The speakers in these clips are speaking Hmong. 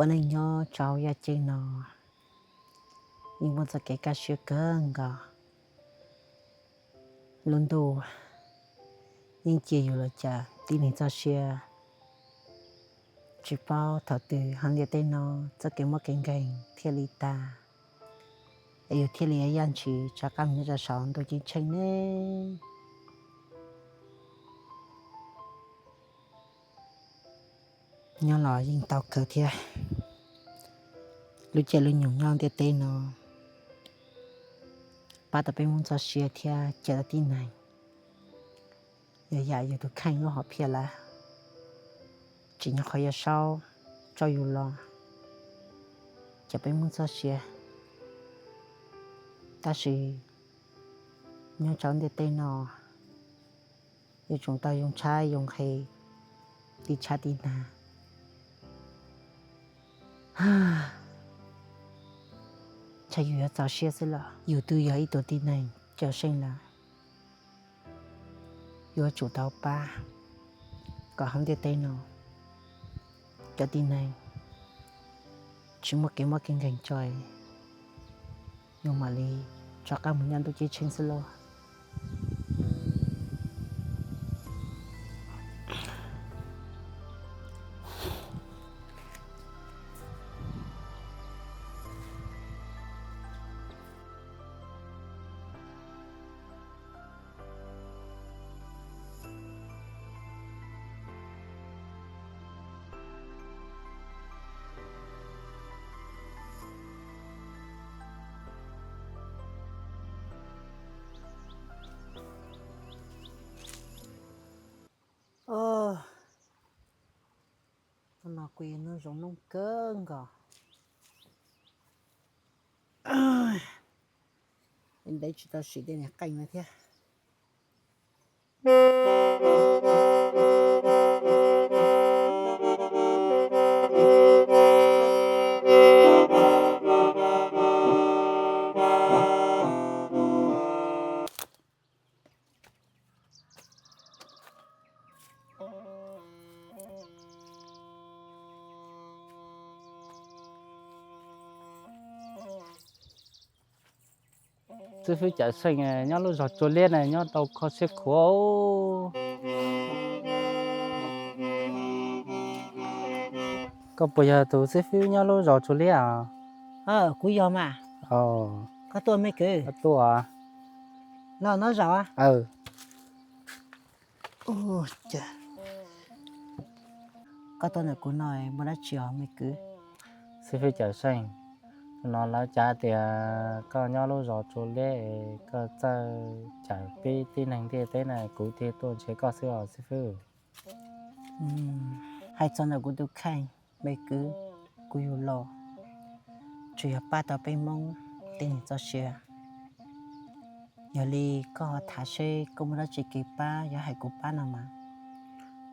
Neej nyob rau yaj ceeb no yeej muaj txoj kev kaj siab kawg nkaus. Lub ntuj yeej cia yus los cas tib neeg txoj sia, tsis paub thaum twg hauv ntiaj teb no txoj kev muaj kev nkeeg thiaj li tag, es yus thiaj li yaj ntshis rov qab mus nyob rau saum ntuj ceeb tsheej ne. Nyob los yeej tau kawg thiab. Lub caij lub nyoog nyob ntiaj teb no pab tau peb Hmoob txoj sia thiab cawm tau tib neeg, yog yam yus tus kheej lub hom phiaj lawm, tsim nyog qhov yaj saub tso yus los cawm peb Hmoob txoj sia. Tab sis nyob rau ntiaj teb no yuav tsum tau yoo tshab yoo nqhe, tib tshab tib nag. Ntshai yus yuav txaus siab xwb los yus twb yog ib tug tib neeg cawm seej lawm. Yuav tsum tau pab kom hauv ntiaj teb no cov tib neeg tsis muaj kev mob kev nkeeg tso, yus mam li rov qab mus nyob ntuj ceeb tsheej xwb lauj. Hnub no kuj yog hnub zoo noo kawg nkaus, ntev tsis tau sim tej niag qeej no thiab. Xib fwb Cawm Seej nyob lub zos Tsua Liab na nyob tau kho siab khuav. Koj puas yog tus xib fwb nyob lub zos Tsua Liab os? Kuv yog mas. Koj tuaj me kwv? Tuaj. Los nyob zaum. Koj tuaj ntawm kuv no muaj dab tsi os me kwv? Xib fwb Cawm Seej, no lawv cav tias koj nyob lub zos Tsua Liab es koj txawj cawm peb tib neeg ntiaj teb na, kuv thiaj tuaj ntsib koj xwb os xib fwb. Hais txog ntawm kuv tus kheej, me kwv, kuv yug los tsuas yog pab tau peb Hmoob tib neeg txoj sia. Yog li koj ho tham seb koj muaj dab tsi kev pab yuav hais kuv pab no mas.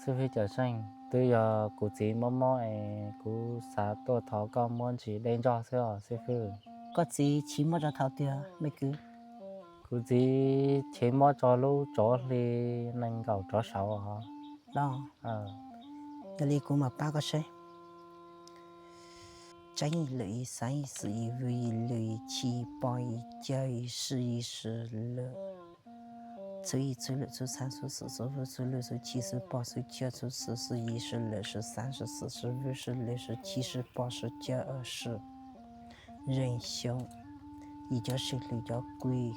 Xib fwb Cawm Seej, twb yog kuv txiv mob mob es kuv xav tuaj thov koj muab ntsis dej nrog xwb os xib fwb. Koj txiv chiv mob rau thaum twg me kwv? Kuv txiv chiv mob rau lub tsov hli nees nkaum rov saud os. Los, yog li kuv mam pab koj seb. Tsab yim lwm yim xaiv yim xwm yim vwm yim lwm yim chim pom yim caw yim sim yim sim lwm, txwv yim txwv lwm txwv xaiv xwm xwm xwm vwm xwm lwm xwm chim xwm pom xwm caw xwm xwm xwm yim sim lwm sim xaiv sim xwm sim vwm sim lwm sim chim sim pom sim caw sim zeem xyoo yim cav sim lwm cav kuv.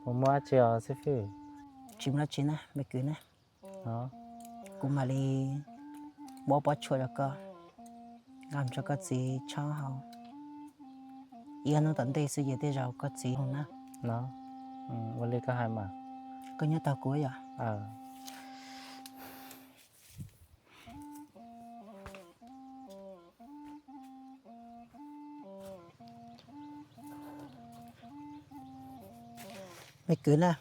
Puas muaj dab tsi os xib fwb? Tsis muaj dab tsi na me kwv na. Kuv mam li muab pob tshuaj rau koj, nqa mus rau koj txiv tshob haus. Ib ob hnub tom ntej xwb ces tej zaum koj txiv haus na. Ua li koj hais mas. Koj nyob tau kuv yom? Me kwv na,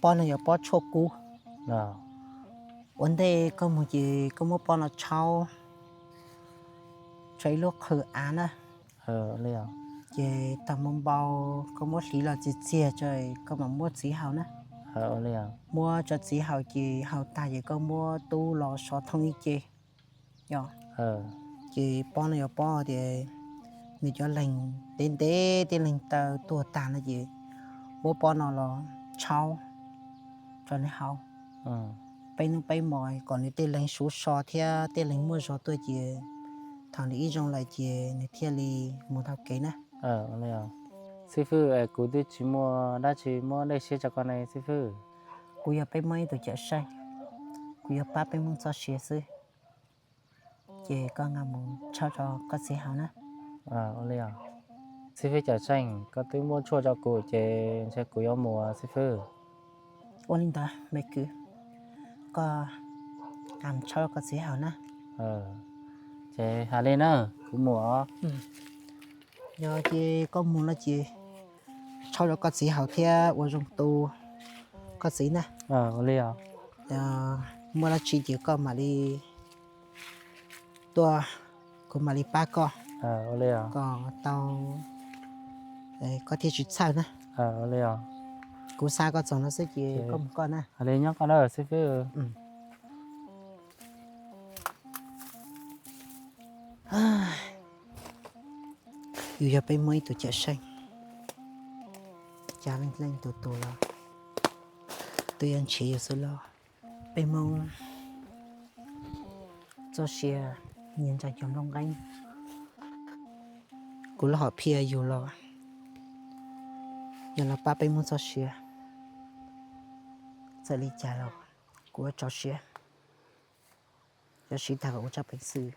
pob no yog pob tshuaj kub. Ua ntej koj mus ces koj muab pob no tshaub, tshaub ib lub qhwv av na. Ces tag npau npau koj muab hliv los txias txias tso koj mam muab txiv haus na. Muab tso txiv haus ces haus tag ces koj muab tub los so thooj ib ce. Ces pob no yog pob tias nws cov leeg ntev ntev tej leeg taw tuag tag no ces muab pob no los tshaub rau nws haus peb hnub peb hmo kom nws tej leeg suv so thiab tej leeg muaj zog tuaj ces thaum nws ib zoo lawm ces nws thiaj li mus taug kev na. Xib fwb, kuv twb tsis muaj dab tsi muab dej siab rau koj ne xib fwb. Kuv yog peb Hmoob ib tug cawm seej, kuv yog pab peb Hmoob txoj sia xwb. Ces koj nqa mus tshaub rau koj txiv haus na. Ua li os. Xib fwb cawm seej, koj twb muab tshuaj rau kuv ces ntshe kuv yuav mus xib fwb. Ua li ntawd me kwv, koj nqa mus tshaub rau koj txiv haus na. Ces hais li na, kuv mus os. Yog ces koj mus no ces tshaub rau koj txiv haus thiab ua zoo tu koj txiv na. Ua li os. Muaj dab tsi ces koj mam li tuaj, kuv mam li pab koj. Ua li os. Kom tau, koj thiaj tsis txhawj na. Ua li os. Kuv xa koj txog no xwb ces koj mus koj na. Hais li nyob koj na xib fwb. Yus yog peb Hmoob ib tug cawm seej, cas leej leej tus tus los twb yuav nrhiav yus xwb los. Peb Hmoob txoj sia nyias ntsa cov nplooj nqeeb. Kuv lub hom phiaj yus los yog los pab peb Hmoob txoj sia. Txawm li cas los kuv yuav tso siab, yuav siv tag kom ua tshaj peev xwm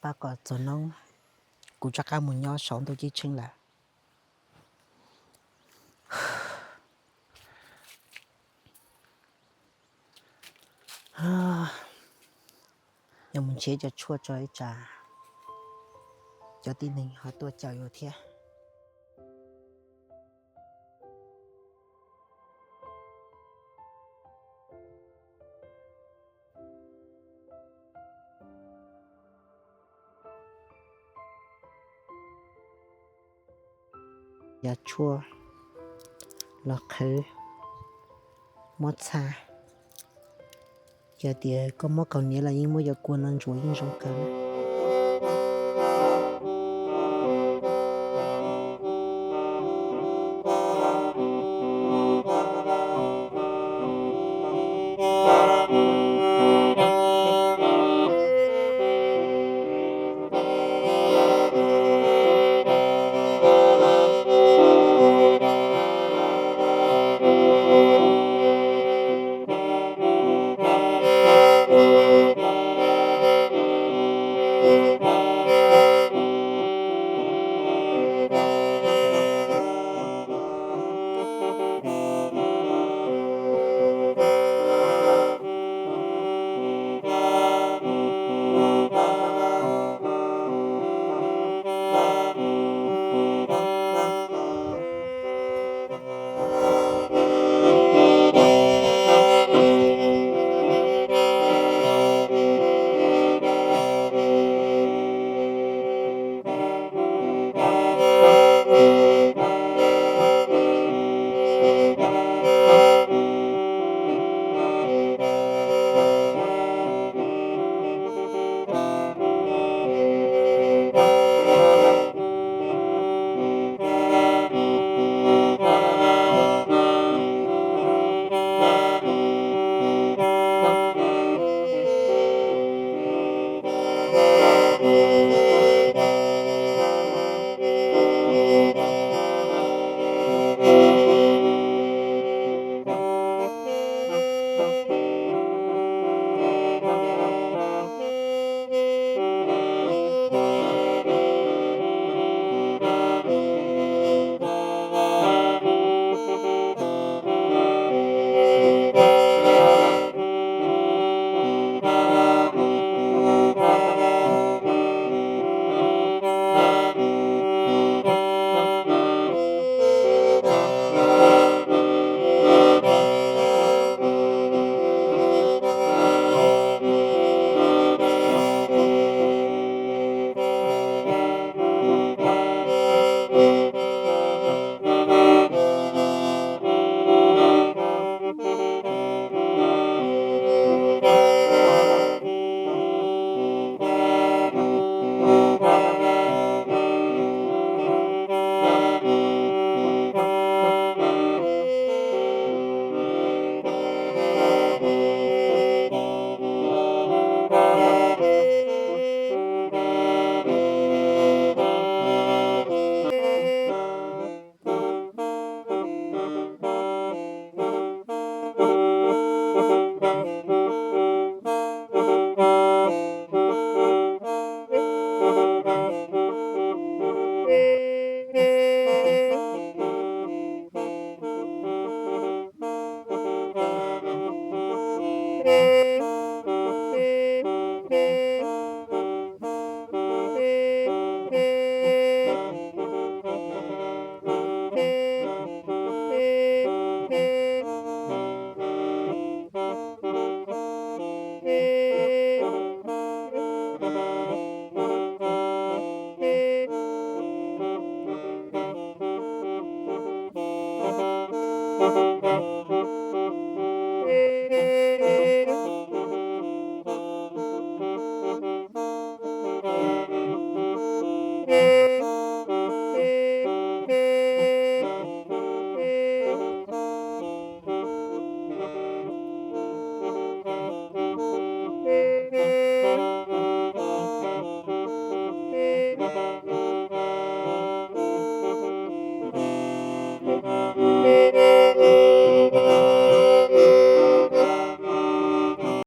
pab kom txog hnub kuv rov qab mus nyob saum ntuj ceeb tsheej lawm. Yog mus nrhiav cov tshuaj tso ib tsam cov tib neeg ho tuaj caum yus thiab. Yog tshuaj los qhwv, muab txha, yog tias koj muab kaus hniav los yeej muab cov kua no ntsuas yeej zoo kawg na.